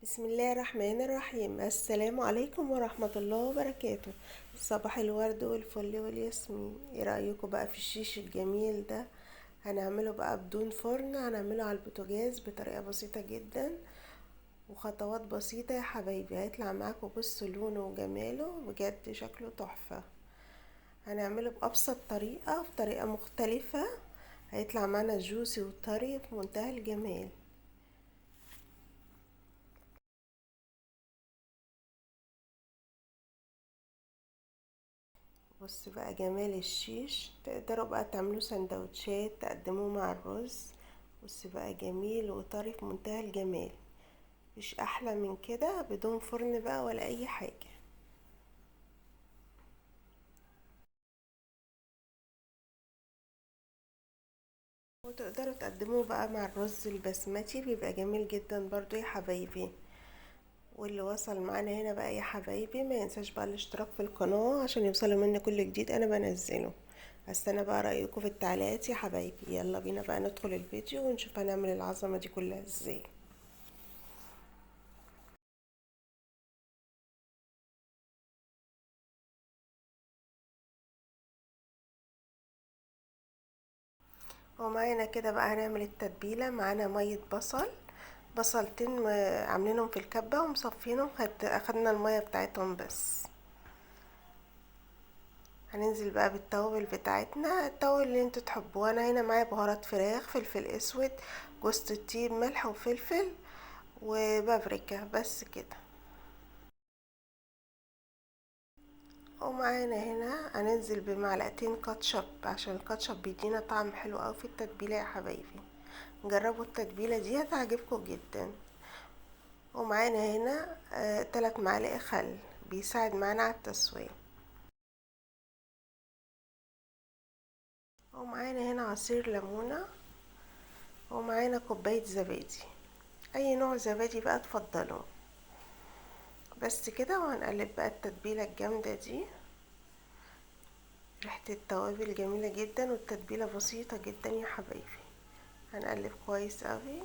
بسم الله الرحمن الرحيم. السلام عليكم ورحمة الله وبركاته. صباح الورد والفل والياسمين. ايه رأيكم بقى في الشيش الجميل ده؟ هنعمله بقى بدون فرن، هنعمله على البوتاجاز بطريقة بسيطة جدا وخطوات بسيطة يا حبايبي. هيطلع معاكم، بصوا لونه وجماله بجد شكله تحفة. هنعمله بأبسط طريقة، بطريقة مختلفة، هيطلع معانا جوسي وطري في منتهى الجمال. بص بقى جمال الشيش، تقدروا بقى تعملوا سندوتشات تقدموه مع الرز. بص بقى جميل وطري في منتهى الجمال، مفيش احلى من كده، بدون فرن بقى ولا اي حاجة. وتقدروا تقدموه بقى مع الرز البسمتي، بيبقى جميل جدا برضو يا حبايبي. واللي وصل معانا هنا بقى يا حبايبي ما ينساش بقى الاشتراك في القناة عشان يوصلوا مني كل جديد انا بنزله. هستنى بقى رأيكم في التعليقات يا حبايبي. يلا بينا بقى ندخل الفيديو ونشوف هنعمل العظمة دي كلها ازاي. ومعانا كده بقى هنعمل التتبيلة. معانا مية بصل، بصلتين عاملينهم في الكبة ومصفينهم، اخدنا المية بتاعتهم بس. هننزل بقى بالتوابل بتاعتنا، التوابل اللي انتوا تحبوها. انا هنا معايا بهارات فراخ، فلفل اسود، جوزة الطيب، ملح وفلفل وبابريكا، بس كده. ومعانا هنا هننزل بمعلقتين كاتشب، عشان الكاتشب بيدينا طعم حلو قوي في التتبيله يا حبايبي. جربوا التتبيله دي هتعجبكم جدا. ومعانا هنا 3 معالق خل، بيساعد معانا على التسويه. ومعانا هنا عصير ليمونه، ومعانا كوبايه زبادي، اي نوع زبادي بقى تفضلوا. بس كده. وهنقلب بقى التتبيله الجامده دي. ريحه التوابل جميله جدا والتتبيله بسيطه جدا يا حبايبي. هنقلب كويس قوي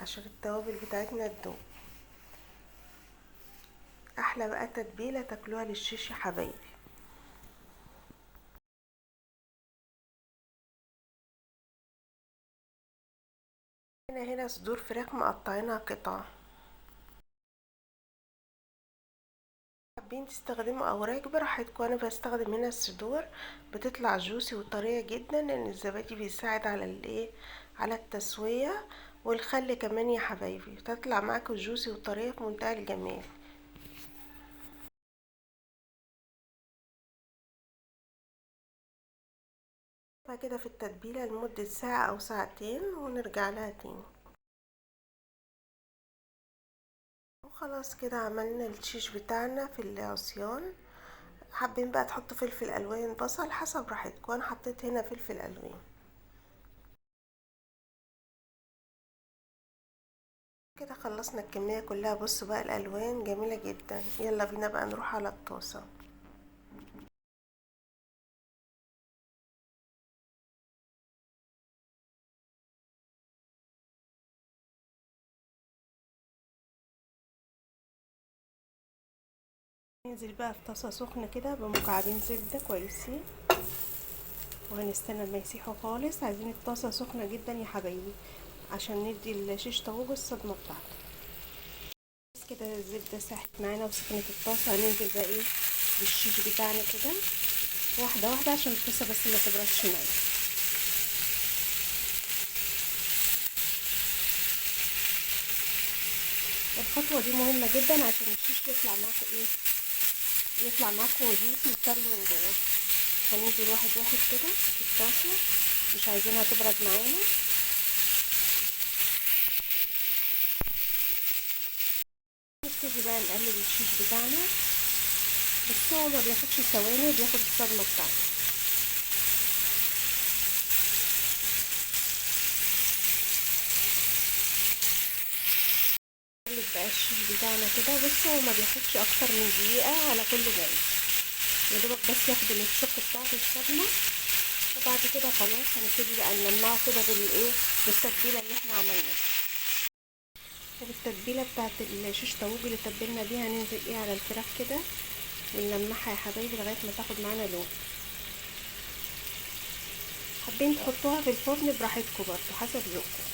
عشان التوابل بتاعتنا تدوب. احلى بقى تتبيله تاكلوها للشيش يا حبايبي. هنا صدور فراخ مقطعينها قطع، حابين تستخدموا اوراق براحتكم. انا بستخدم هنا الصدور، بتطلع جوسي وطريه جدا لان الزبادي بيساعد على الايه، على التسويه، والخل كمان يا حبايبي، بتطلع معاكم جوسي وطريه في منتهى الجمال. كده في التتبيله لمده ساعه او ساعتين ونرجع لها تاني. وخلاص كده عملنا الشيش بتاعنا في العصيان. حابين بقى تحطوا فلفل الوان، بصل، حسب راحتكم. انا حطيت هنا فلفل الوان. كده خلصنا الكميه كلها. بصوا بقى الالوان جميله جدا. يلا بينا بقى نروح على الطاسه. ننزل بقى في طاسه سخنه كده بمكعبين زبده كويسين، وهنستنى ما يسيحوا خالص. عايزين الطاسه سخنه جدا يا حبايبي عشان ندي الشيش طاووق الصدمه بتاعته. بس كده الزبده ساحت معانا وسخنت الطاسه. هننزل بقى ايه بالشيش بتاعنا كده واحده واحده عشان الطاسه بس ما تبردش معانا. الخطوه دي مهمه جدا عشان الشيش يطلع معاكم ايه، يطلع معاكم جوسي وطري من جوه. هننزل واحد واحد كده في الطاسه، مش عايزينها تبرد معانا. نبتدي بقى نقلب الشيش بتاعنا، بس هو ما بياخدش ثواني، بياخد الصدمه بتاعته. نقلب بقى الشيش بتاعنا كده. بصوا هو ما بياخدش اكتر من دقيقه على كل جنب، يا دوبك بس ياخد الشوك بتاعته الصدمه، وبعد كده خلاص هنبتدي بقى نلمعه كده بالايه، بالتتبيله اللي احنا عملناها. وبالتتبيله بتاعت الشيش طاووق اللي تبلنا بيها هننزل ايه على الفراخ كده ونلمعها يا حبايبي لغاية ما تاخد معانا لون. حابين تحطوها في الفرن براحتكم برضو حسب ذوقكم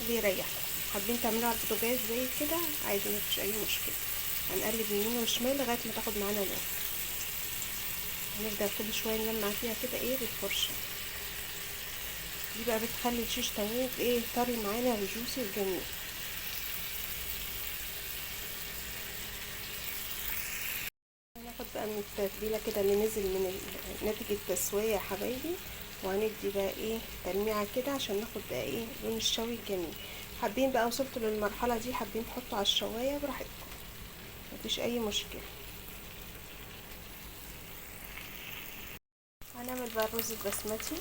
اللي يريحكم، حابين تعملوها على البوتاجاز زي كده عادي مفيش اي مشكلة. هنقلب يمين وشمال لغاية ما تاخد معانا لون. هنبدا كل شوية نلمع فيها كده ايه بالفرشه دي بقى، بتخلي الشيش طاووق ايه طري معانا وجوسي وجميل. هناخد بقى من التتبيله كده اللي نزل من ناتج التسوية يا حبايبي، وهندي بقى ايه تلميعه كده عشان ناخد بقى ايه لون الشوي الجميل. حابين بقى وصلتوا للمرحلة دي حابين تحطوا على الشوايه براحتكم مفيش اي مشكلة. هنعمل بقى الرز البسمتي.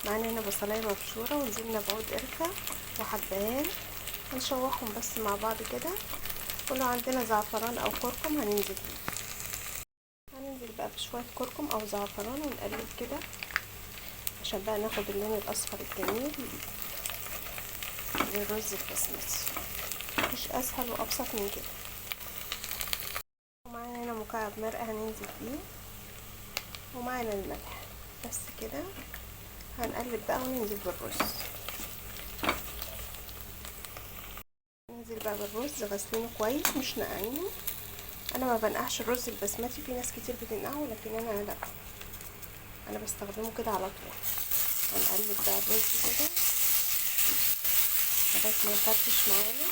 معانا هنا بصلايه مبشوره ونزلنا بعود قرفه وحبهان، هنشوحهم بس مع بعض كده، ولو عندنا زعفران او كركم هننزل بيه. هننزل بقى بشوية كركم او زعفران ونقلب كده عشان بقى ناخد اللون الاصفر الجميل للرز البسمتي. مفيش اسهل وابسط من كده. ومعانا هنا مكعب مرقه هننزل بيه، ومعانا الملح بس كده. هنقلب بقى وننزل بالرز. ننزل بقى بالرز غسلينه كويس مش نقعينه. انا ما بنقعش الرز البسمتي، في ناس كتير بتنقعه لكن انا لا، انا بستخدمه كده على طول. هنقلب بقى الرز كده لغاية ما يفرفش معانا.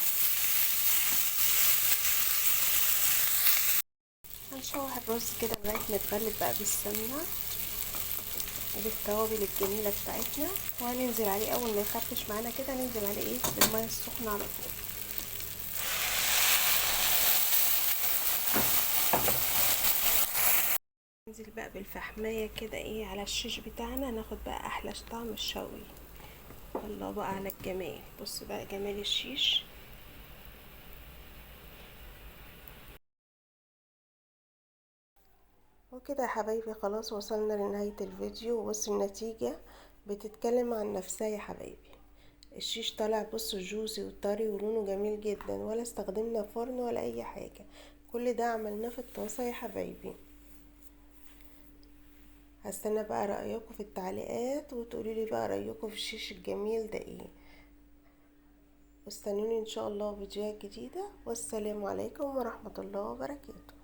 هنشوح الرز كده لغاية ما يتغلب بقى بالسمنه وبالتوابل الجميلة بتاعتنا، وهننزل عليه اول ما يخرفش معانا كده ننزل عليه ايه بالمية السخنة على طول. ننزل بقى بالفحمايه كده ايه على الشيش بتاعنا، ناخد بقى احلى طعم الشوي. الله بقى على الجمال، بص بقى جمال الشيش. وكده يا حبايبي خلاص وصلنا لنهاية الفيديو. وبص النتيجة بتتكلم عن نفسها يا حبايبي. الشيش طالع بصوا جوسي وطري ولونه جميل جدا، ولا استخدمنا فرن ولا اي حاجة، كل ده عملناه في الطاسة يا حبايبي. هستنى بقى رأيكم في التعليقات وتقولوا لي بقى رأيكم في الشيش الجميل ده ايه. واستنوني ان شاء الله فيديوهات جديدة، والسلام عليكم ورحمة الله وبركاته.